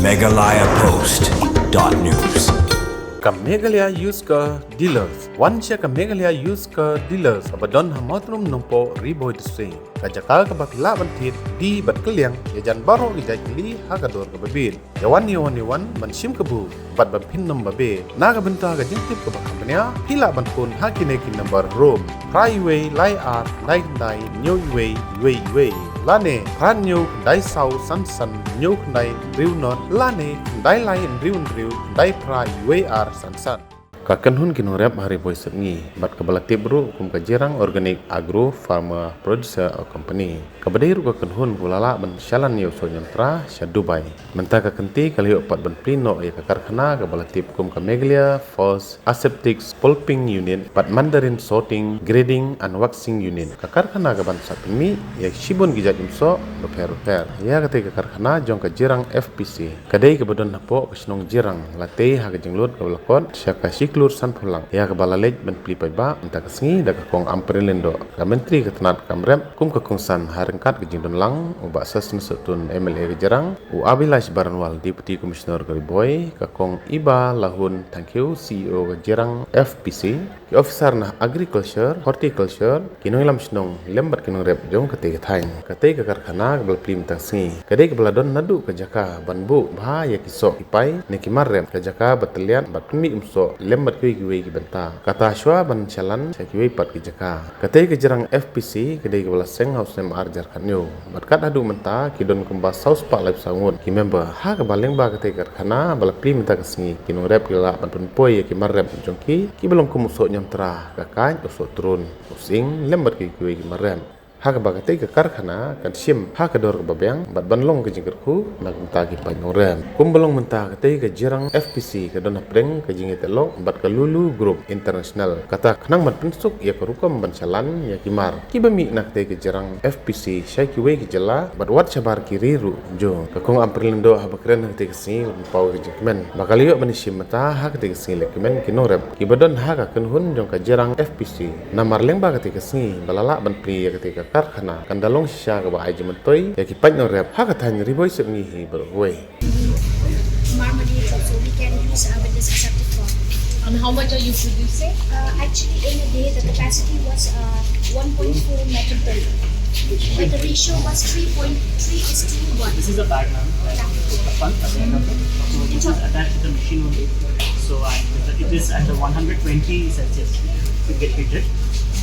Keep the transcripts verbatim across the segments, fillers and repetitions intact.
Meghalaya Post dot news. Ka Meghalaya Used Car Dealers. Wan sha ka Meghalaya Used Car Dealers kaba don ha Mawtrum Nongpoh, Ri Bhoi District. Ka jaka kaba phi lah ban thied die bad kylliang ïa jan baroh ki jait kali ha ka dor kaba biang. Ïa wan, ïa wan, ïa wan ban shim kabu bad ban pyndonkam babe. Na ka bynta ka jingtip kaba kham bniah, phi lah ban phone ha kine ki number: rom phra wei lai ar khyndai khyndai hynñiew wei wei wei, lane phra hynñiew khyndai saw san san hynñiew khyndai hynriew nod, lane khyndai lai hynriew hynriew khyndai phra wei ar san san. Ka kynhun ki nongrep ha Ri Bhoi Sepngi bad kaba la tip ruh kum ka Jirang Organic Agro Farmer Producer Company, kaba dei ruh ka kynhun kaba la lah ban shalan ïa u soh ñiamtra sha Dubai. Mynta ka kynti ka la ïoh pat ban plie noh ïa ka karkhana kaba la tip kum ka Meghalaya First Aseptic Pulping Unit bad Mandarin Sorting, Grading and Waxing Unit. Ka karkhana ka ban sah pynmih ïa shibun ki jait umsoh bapher bapher. Ïa katei ka karkhana jong ka Jirang F P C, ka dei kaba don hapoh ka shnong Jirang, la tei ha ka jinglut kaba la kot sha ka shi klur sanphew lang, ïa kaba la leit ban plie paidbah mynta ka sngi da ka Kong Ampareen Lyngdoh, ka Myntri ka tnat kam rep, kum ka kongsan ha ryngkat ka jingdon lang u Bah Session Sohtun, M L A ka Jirang, u Abhilash Baranwal, Deputy Commissioner ka Ri Bhoi, ka Kong Iba Lahun Thangkhiew, C E O ka Jirang F P C, ki officer na Agriculture, Horticulture, ki nongïalam shnong lem bad ki nongrep jong katei ka thaiñ. Katei ka karkhana kaba la plie mynta ka sngi ka dei kaba la don naduh ka jaka ban buh bha ïa ki soh ki pai ne ki mar rep, ka jaka ba tylliat bad pynmih umsoh lem bad kiwei kiwei ki bynta. Kata shuwa ban shalan sha kiwei pat ki jaka. Katei ka Jirang F P C ka dei kaba la seng ha u snem ar hajar khathynñiew bad kat haduh mynta ki don kumba saw spah laiphew saw ngut ki member. Ha kaba lyngba katei ka karkhana ba la plie mynta ka sngi, ki nongrep ki la lah ban pynpoi ïa ki mar rep jong ki, kiba long kum u soh ñiamtra, ka kait, u soh trun, u sying lem bad kiwei kiwei ki mar rep. Ha kaba katei ka karkhana kan shim ha ka dor kaba biang bad ban long ka jingkyrkhu na ka bynta ki paid nongrep. Kumba long mynta, katei ka Jirang F P C ka don hapdeng ka jingïatylli bad ka Lulu Group International. Kata khnang ban pynsuk ïa ka rukom ban shalan ïa ki mar kiba mih na katei ka Jirang F P C sha kiwei ki jylla bad wat shabar ki ri ruh. Jong ka Kong Ampareen Lyngdoh haba kren ha katei ka sngi, la pynpaw ka jingkmen ba ka la ïoh ban ïashim bynta ha katei ka sngi lehkmen ki nongrep kiba don ha ka kynhun jong ka Jirang F P C. Namar lyngba katei ka sngi ba la lah ban plie ïa katei ka karkhana, kan da long shisha kaba ai jingmyntoi ïa ki paid nongrep ha ka thaiñ Ri Bhoi Sepngi hi baroh kawei. Marmalade, so we can use, uh, with this aseptic form. And how much are you producing? Uh, actually, in a day, the capacity was, uh, one point four metric ton. But the ratio was three point three is to one. This is a bag, ma'am. Yeah. The pump at the end of it. So this is attached to the machine only. So I, it is at the one hundred twenty Celsius to get heated.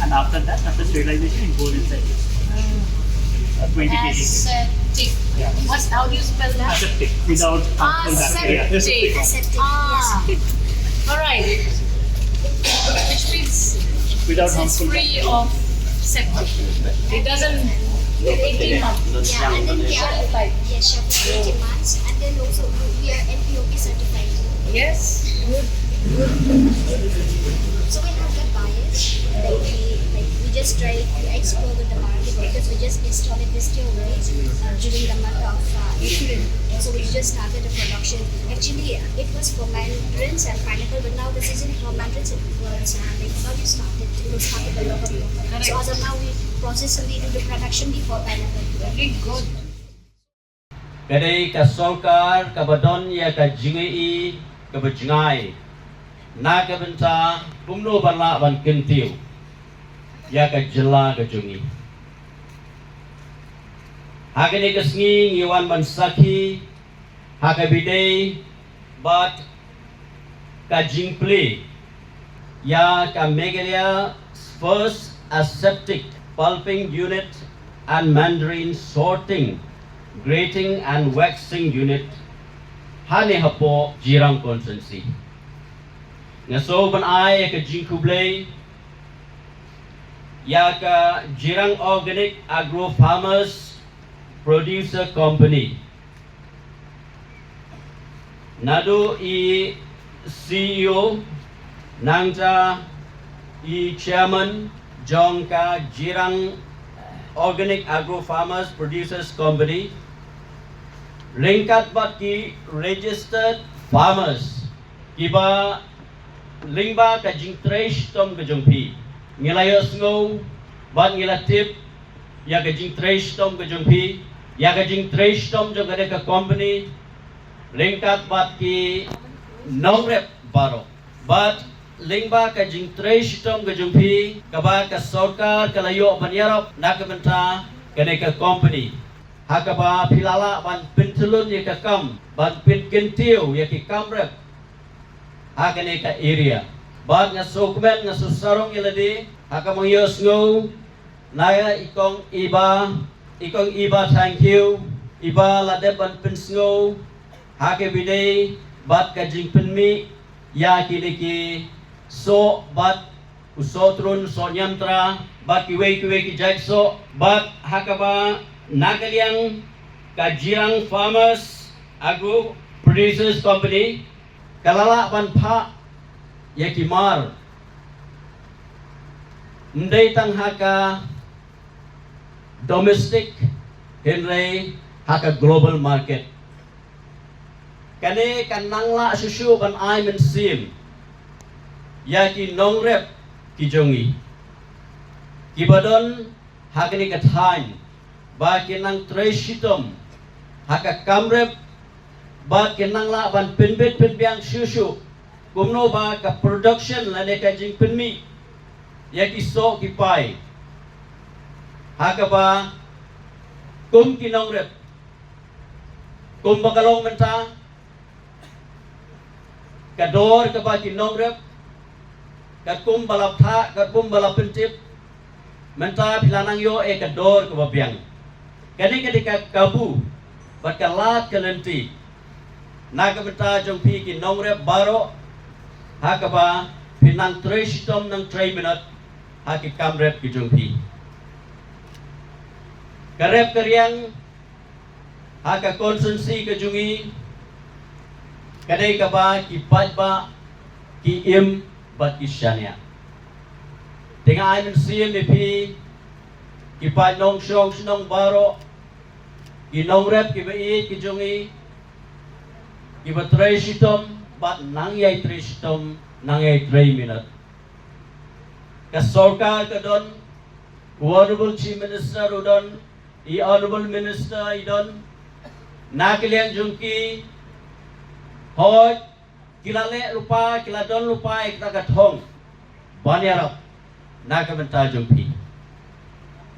And after that, after sterilization, it goes inside this. Uh, twenty K G. Aseptic. Yeah. What? How do you spell that? Aseptic, without harmful bacteria. Aseptic. Aseptic. Ah. Yes. All right. Which means without harmful bacteria. It's free of septic. It doesn't, it, it came up. Yeah, and then we are, yeah, chef, eighteen months, and then also we are N P O P certified. Yes. Good. So we have the buyers. Like we, like we just try to explore with the market because we just installed it this year only, uh, during the month of, uh, April. So we just started the production. Actually, it was for mandarins and pineapple, but now the season for mandarins and pineapples, uh, like, now we started, it was started a lot of work. Correct. So as of now, we process and we do the production before pineapple. Very good. Ka dei ka sorkar kaba don ïa ka jingïohi kaba jngai na ka bynta kumno ban lah ban kyntiew ïa ka jylla ka jong ngi. Ha kane ka sngi ngi wan ban sakhi ha kaba ïadei bad ka jingplie ïa ka Meghalaya First Aseptic Pulping Unit and Mandarin Sorting, Grating and Waxing Unit hangne hapoh Jirang Constituency. Nga sngew ban ai ïa ka jingkhublei ïa ka Jirang Organic Agro Farmers Producer Company, naduh i C E O, nangta i Chairman jong ka Jirang Organic Agro Farmers Producers Company, ryngkat bad ki registered farmers kiba lyngba ka jingtrei shitom ka jong phi, ngi la ïohsngew bad ngi la tip ïa ka jingtrei shitom ka jong phi, ïa ka jingtrei shitom jong kane ka company, Ryngkat bad ki nongrep baroh. Bad lyngba ka jingtrei shitom ka jong phi, kaba ka sorkar ka la ïoh ban ïarap na ka bynta kane ka company. Ha kaba phi la lah ban pyntyllun ïa ka kam, ban pynkyntiew ïa ki kam rep ha kane ka area. Bad nga sngewkmen, nga sngewsarong ïa lade ha ka mong ïoh sngew na i kong Iba, i kong Iba, thank you. Iba la dep ban pynsngew ha ka bynta bad ka jingpynmih ïa kine ki soh bad u soh trun, soh ñiamtra bad kiwei kiwei ki jait soh. Bad ha kaba na ka liang ka Jirang Farmers Agro Producers Company ka la lah ban phah ïa ki mar, ym dei tang ha ka domestic, hynrei ha ka global market. Kane kan nang lah shuh shuh ban ai mynsiem ïa ki nongrep ki jong ngi kiba don ha kane ka thaiñ, ba kin nang trei shitom ha ka kam rep, bad kin nang lah ban pynbit pynbiang shuh shuh kumno ba ka production lane ka jingpynmih ïa ki soh ki pai ha kaba kum ki nongrep, kumba ka long mynta, ka dor kaba ki nongrep, katkum ba la phah, katkum ba la pyntip, mynta phi la nang ïoh ïa ka dor kaba biang. Kane ka dei ka kabu bad ka lad ka lynti na ka bynta jong phi ki nongrep baroh, ha kaba phi nang trei shitom, nang trei minot ha ki kam rep ki jong phi. Ka rep ka riang ha ka constituency ka jong ngi ka dei kaba ki paidbah ki im bad ki shaniah. Te nga ai mynsiem ïa phi ki paid nongshong shnong baroh, ki nongrep kiba ïeit ki jong ngi, kiba trei shitom bad nang ïai trei shitom, nang ïai trei minot. Ka sorkar ka don, u Honorable Chief Minister u don, i Honorable Minister i don, na ka liang jong ki, hooid, ki la leh lypa, ki la don lypa ïa kata ka thong ban ïarap na ka bynta jong phi.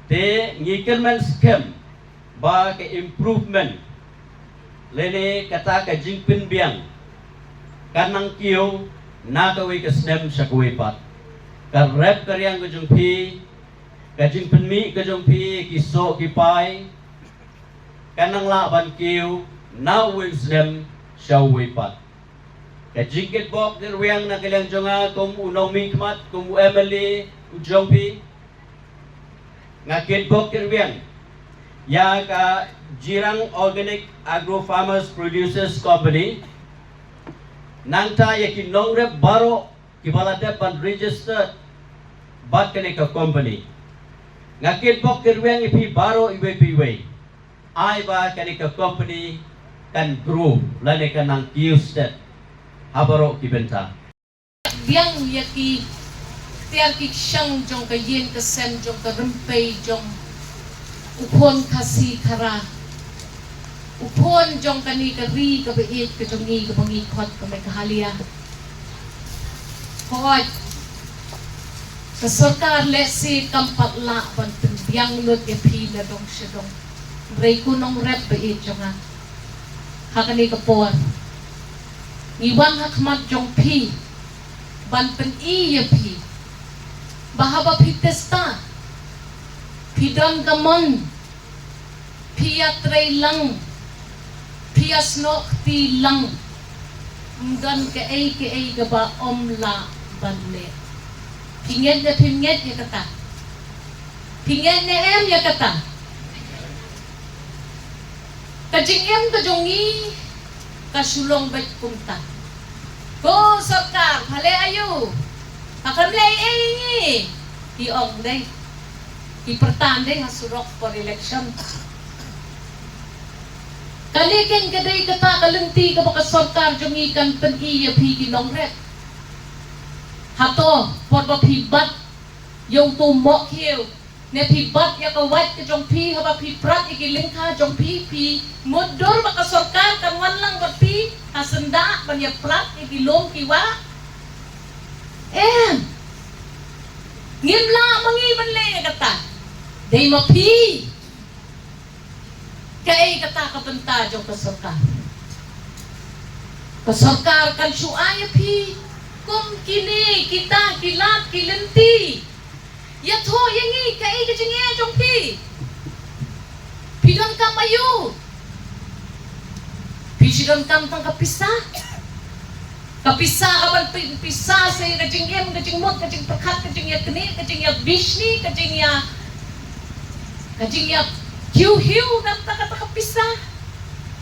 Te ngi kyrmen skhem ba ka improvement lane kata ka jingpynbiang kan nang kiew na kawei ka snem sha kawei pat. Ka rep ka riang ka jong phi, ka jingpynmih ka jong phi ki soh ki pai, kan nang lah ban kiew na uwei u snem sha uwei pat. Ka jingkitbok kyrwiang na ka liang jong nga kum u nongmihkhmat, kum u M L A u jong phi, nga kitbok kyrwiang ïa ka Jirang Organic Agro Farmers Producers Company, nangta ïa ki nongrep baroh kiba la dep ban register bad kane ka company. Nga kitbok kyrwiang ïa phi baroh iwei pa iwei, ai ba kane ka company kan grow lane kan nang kiew stet ha baroh ki bynta. Biang ïa ki tiar ki shang jong ka ïing ka sem, jong ka rympei jong u khun Khasi Khara, u khun jong kane ka ri kaba ïeit ka jong ngi kaba ngi khot ka Meghalaya. Hooid, ka sorkar lehse kam pat lah ban pynbiang lut ïa phi na dong sha dong. Hynrei ko nongrep ba ïeit jong nga, ha kane ka por ngi wan ha khmat jong phi ban pyni ïa phi ba haba phi testa, phi don ka mon, phi ïatrei lang, phi ïasnoh kti lang, ym don kaei kaei kaba ym lah ban leh. Phi ngeit ne phim ngeit ïa kata? Phi ngeit ne em ïa kata? Ka jingim ka jong ngi ka shu long beit kumta. Ko sorkar, pha leh aïu? Pha kam leh ei ei ngi, ki ong dei. Ki pyrta dei ha surok for election. Kane keiñ ka dei kata ka lynti kaba ka sorkar jong ngi kan pyni ïa phi ki nongrep. Hato por ba phi bat ïa uto u mohkhiew, ne phi bat ïa ka wait ka jong phi, haba phi prat ïa ki lyngkha jong phi, phi mutdur ba ka sorkar kan wan lang bad phi, syndah ban ïa prat ïa ki lum ki wah. Em. Ngim lah ma ngi ban leh ïa kata. Dei ma phi. Kaei kata ka bynta jong ka sorkar? Ka sorkar kan shu ai ïa phi kum kine kita ki lad ki lynti. Ïathuh ïa ngi kaei ka jingeh jong phi. Phi donkam aïu? Phi shu donkam tang ka pisa. Ka pisa ka ban pi-, pisa sa ïa ka jingim, ka jingmut, ka jingpyrkhat, ka jingïaknieh, ka jingïabishni, ka jingïa, ka jingïahiwhiw, kata, kata ka pisa.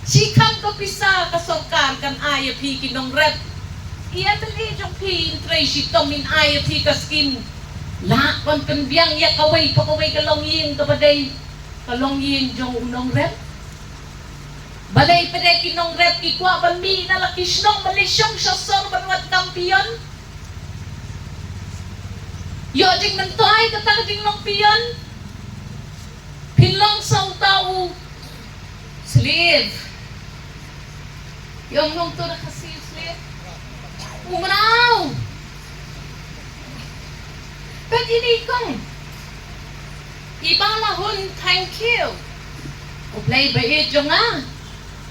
Shi kham ka pisa ka sorkar kan ai ïa phi ki nongrep. Ïa tylli jong phi in trei shitom in ai ïa phi ka skim. Lah ban pynbiang ïa kawei pa kawei ka longïing kaba dei ka longïing jong u nongrep. Balei pat de ki nongrep ki kwah ban mih na la ki shnong ban leit shong sha sor ban wad kam peon? Ïoh jingmyntoi kata ka jinglong peon? Phin long sa uta u slave. Ïoh long to da Khasi u slave. U mraw. Peit ïa i kong. I ba la hun thank you. U Blei ba ïeit jong nga.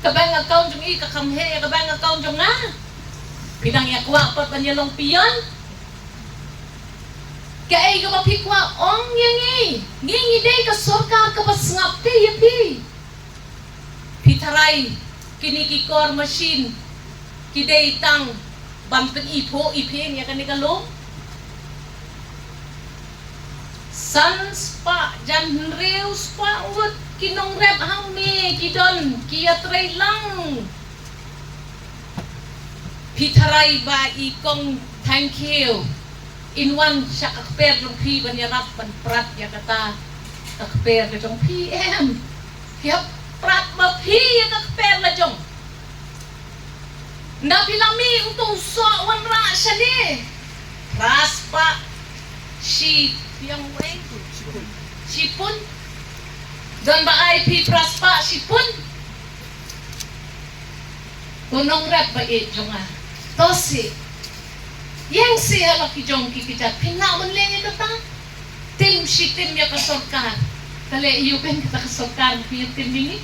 Ka bank account jong i ka kham heh ïa ka bank account jong nga. Phi dang ïa kwah pat ban ïa long peon. Kaei kaba phi kwah ong ïa ngi? Ngi ngi dei ka sorkar kaba sngap te ïa phi. Phi tharai kine ki kor machine ki dei tang ban pyni phuh i phin ïa kane ka lum? San spah jan hynriew spah ngut ki nongrep hangne ki don ki ïatrei lang. Phi tharai ba i kong thank you in wan sha ka kper jong phi ban ïarap ban prat ïa kata ka kper ka jong phi em? Ki hap prat ma phi ïa ka kper la jong. Nda phi la mih uto u soh wanrah shane. Phra spah shi piang wei. Shipun. Don ba ai phi phra spah shipun. Ko nongrep ba ïeit jong nga. To sih. Ïeng sih ha la ki jong ki kjat phin lah ban leh ïa kata. Tim shi tim ïa ka sorkar. Ka leh ïa u ban kata ka sorkar phi ïa tim ïa ngi.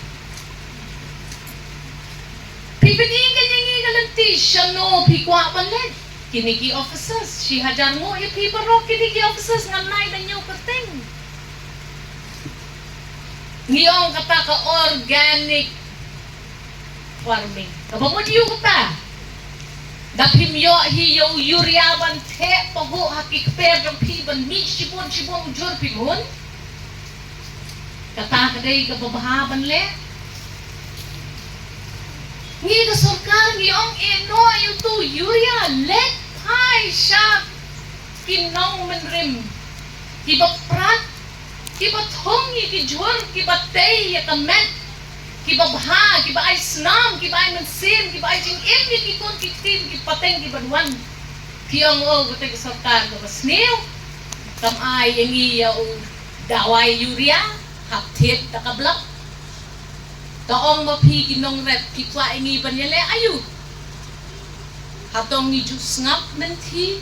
Phi pyni ka ïa ngi ka lynti shano phi kwah ban leh. Kine ki officers shi hajar nguh ïa phi baroh kine ki officers ngan nai da ñiew kyrteng. Ngi ong kata ka organic farming. Kaba mut ïa u kata. Da phim ïoh hi ïa u urea ban theh pahuh ha ki kper jong phi ban mih shibun shibun u jhur phi mun. Kata ka dei kaba bha ban leh. Ngi ka sorkar ngi ong eh noh ïa uto u urea leit phai sha ki nongmynrim kiba prat, kiba thung ïa ki jhur, kiba tei ïa ka met, kiba bha, kiba ai snam, kiba ai mynsiem, kiba ai jingim ïa ki khun ki kti, ki pateng kiban wan. Phi ong o kata ka sorkar kaba sniew kam ai ïa ngi ïa u dawai urea, hap thied da ka block. Ka ong ma phi ki nongrep ki kwah ïa ngi ban ïaleh aïu? Hato ngi ju sngap mynthi?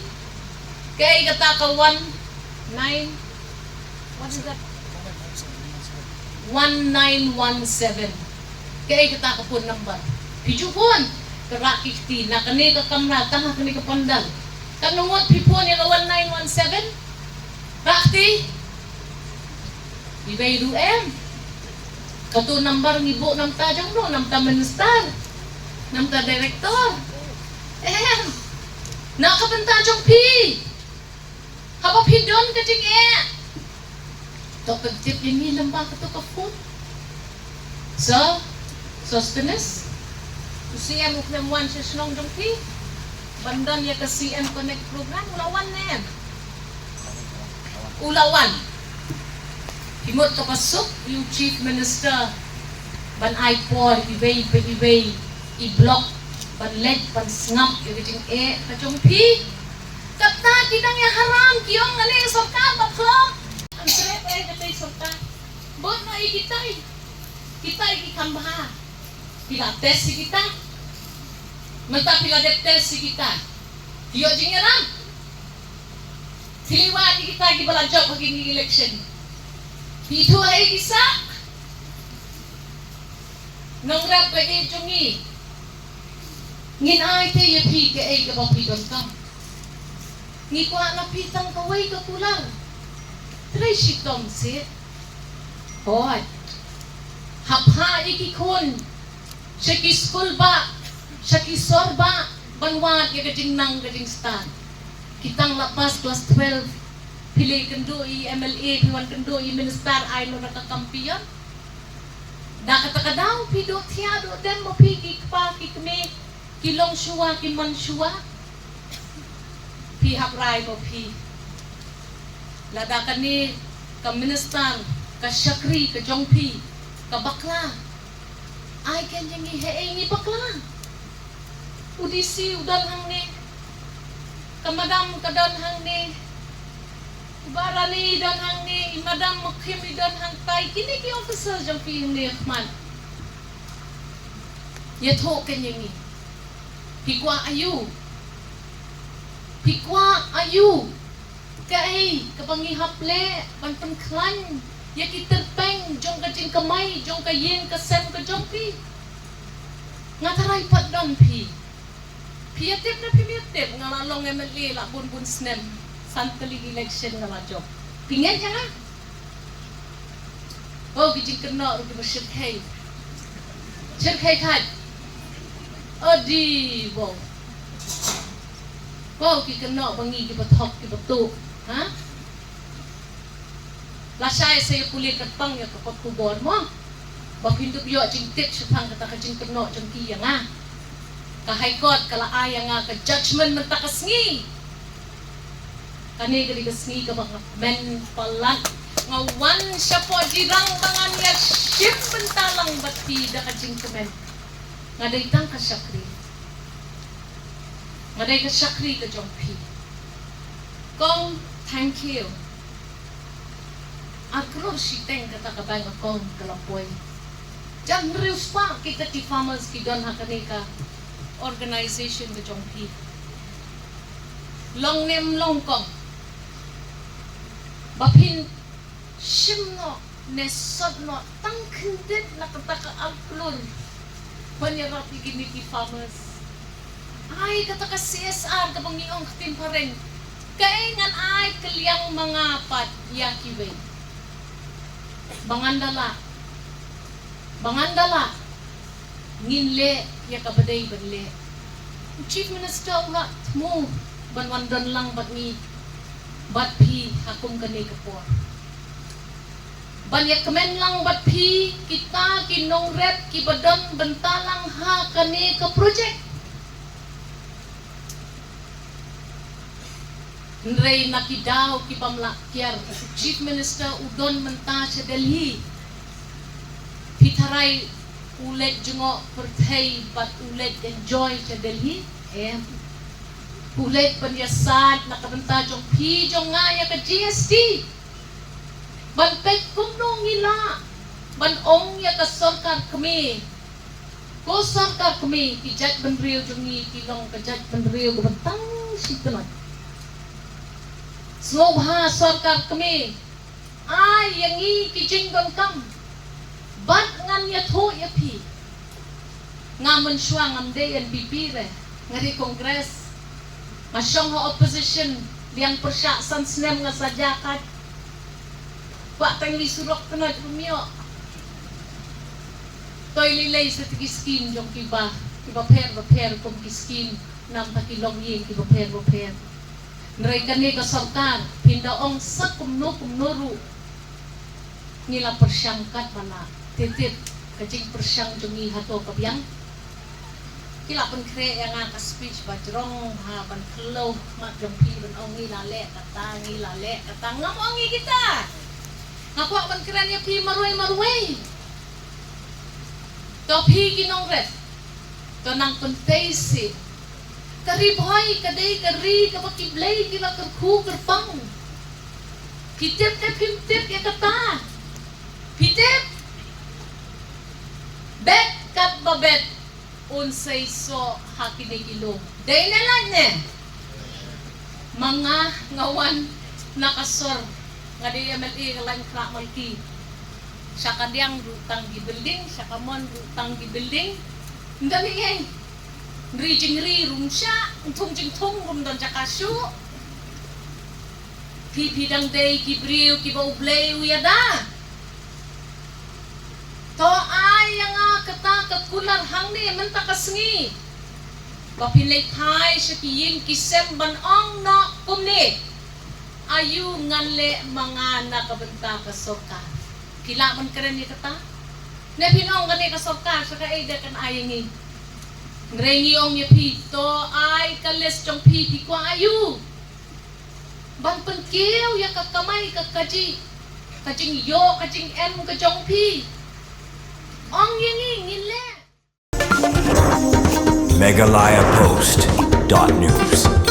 Kaei kata ka one nine, what is that? One nine one seven. Kaei kata ka phone number? Phi ju phone. Ka rah ki kti na kane ka kamra tang ha kane ka pandal. Katno ngut phi phone ïa ka one nine one seven? Rah kti. Iwei ruh em. Kato number ngi buh na bynta jong no, na bynta minister, na bynta director. Em. Na ka bynta jong phi. Haba phi don ka jingeh, to pyntip ïa ngi lyngba kato ka phone. So, Sosthenes, u C M u khlem wan sha shnong jong phi ban don ïa ka C M Connect program, u la wan ne em? U la wan. Phi mut kaba suk ïa u Chief Minister ban ai por iwei pa iwei i block ban leit ban sngap ïa ka jingeh ka jong phi. Kata ki dang ïa haram ki ong ale sorkar ba phlop. An trep eh kata i sorkar. Bot na i kitai. Kitai ki kham bha. Ki la test ïa kita. Mynta phi la dep test ïa kita. Phi ïoh jingïarap. Phi la wad ïa kita kiba la jop ha kine ki election. Phi ithuh ha ei ki sah. Nongrep ba ïeit jong ngi. Ngin ai te ïa phi kaei kaba phi donkam. Ngi kwah na phi tang kawei ka kular. Trei shitom seh. Hooid. Hap phah ïa ki khun sha ki skul bah, sha ki sor bah, ban wad ïa ka jingnang ka jingstad. Ki tang la pass klas twelve, phi la kynduh ïa i M L A, phi wan kynduh ïa i minister, ai noh da ka kam phi ïoh. Da kata ka daw phi duh thiah duh dem ma phi ki kpa ki kmie, ki long shuwa ki mon shuwa. Phi hap rai ma phi. Lada kane ka minister, ka shakri ka jong phi ka bakla, ai keiñ ïa ngi, haei ngi bakla? U D C u don hangne, ka madam ka don hangne, u Bah Rani i don hangne, i madam Mukhim i don hangtai, kine ki officer jong phi hangne khmat. Ïathuh keiñ ïa ngi. Phi kwah aïu? Phi kwah aïu? Kaei kaba ngi hap leh ban pynkhlaiñ ïa ki tyrpeng jong ka jingkamai jong ka ïing ka sem ka jong phi? Nga tharai pat don phi. Phi ïa tip ne phim ïa tip, nga la long M L A la bun bun snem, san tylli election nga la jop. Phi ngeit ïa nga? Wow, ki jingkynnoh ruh kiba shyrkhei. Shyrkhei khat. Odi, wow. Wow, ki kynnoh ba ngi kiba thok kiba tuh. Ha? Lashai sa ïa pule kyrpang ïa ka kot khubor mo. Ba phin dup ïoh jingtip shaphang kata ka jingkynnoh jong ki ïa nga. Ka High Court ka la ai ïa nga ka judgment mynta ka sngi. Kane ka dei ka sngi kaba nga kmen palat. Nga wan shapoh jirang ba ngan ïa shim bynta lang bad phi da ka jingkmen. Nga dei tang ka shakri. Nga dei ka shakri ka jong phi. Kong, thank you. Ar klur shiteng kata ka bank account ka la poi. Jan hynriew spah kita ki farmers ki don ha kane ka organization ka jong phi. Long ne em long kong? Ba phin shim noh ne sot noh tang khyndiat na kata ka ar klur ban ïarap ïa kine ki farmers. Ai kata ka C S R kaba ngi ong ktien phareng. Kaei ngan ai kylliang ma nga pat ïa kiwei? Ba ngan da lah, ba ngan da lah, ngin leh ïa kaba dei ban leh. U Chief Minister u la thmu ban wan don lang bad ngi, bad phi ha kum kane ka por. Ban ïa kmen lang bad phi kita ki nongrep kiba don bynta lang ha kane ka project. Hynrei na ki daw ki bym lah kiar, Chief Minister u don mynta sha Delhi. Phi tharai u leit jngoh pyrthei bad u leit enjoy sha Delhi? Em. U leit ban ïasaid na ka bynta jong phi jong nga ïa ka G S T. Ban peit kumno ngi lah ban ong ïa ka sorkar kmie. Ko sorkar kmie, ki jaitbynriew jong ngi ki long ka jaitbynriew kaba tang shi tnat. Sngewbha sorkar kmie, ai ïa ngi ki jingdonkam. Bad ngan ïathuh ïa phi. Nga mynshuwa ngam dei N P P re, nga dei Congress. Nga shong ha opposition, biang pyrshah san snem nga sa jia kat. Kwah tang li surok tnat ruh ym ïoh. Toi lei lei sa ki skim jong kiba, kiba pher ba pher kum ki skim namar ki longïing kiba pher ba pher. Hynrei kane ka sorkar, phin da ong sa kumno kumno ruh, ngi la pyrshang katba lah. Te tip ka jingpyrshang jong ngi hato ka biang? Ki la pynkhreh ïa nga ka speech ba jrong ha ban khlem mat jong phi ban ong ngi la leh kata, ngi la leh kata. Ngam ong ïa kita. Nga kwah ban kren ïa phi marwei marwei. To phi ki nongrep, to nang pyntei sih. Ka Ri Bhoi ka dei ka ri kaba ki blei ki la kyrkhu kyrpang. Phi tip ne phim tip ïa kata? Phi tip? Bet katba bet. Un sei soh ha kine ki lum. Dei ne lait ne? Ma nga nga wan na ka sor. Nga dei M L A ka Laitumkhrah Malki. Sha ka diang ruh tang ki building, sha ka mon ruh tang ki building. Nda ni ei. Ri jingri rum sha, thung jingthung rum don jaka shuh. Phi phi dang dei ki briew kiba U Blei u ïada. To ai ïa nga kata ka kular hangne mynta ka sngi. Ba phin leit phai sha ki ïing ki sem ban ong noh kumne. Aïu ngan leh ma nga na ka bynta ka sorkar. Phi lah ban kren ïa kata. Ne phin ong kane ka sorkar sha kaei de kan ai ïa ngi. Hynrei ngi ong ïa phi to ai ka list jong phi phi kwah aïu. Ban pynkiew ïa ka kamai ka kajih, ka jingïoh ka jingem ka jong phi. Ong ïa ngi ngin leh. Meghalaya Post dot news.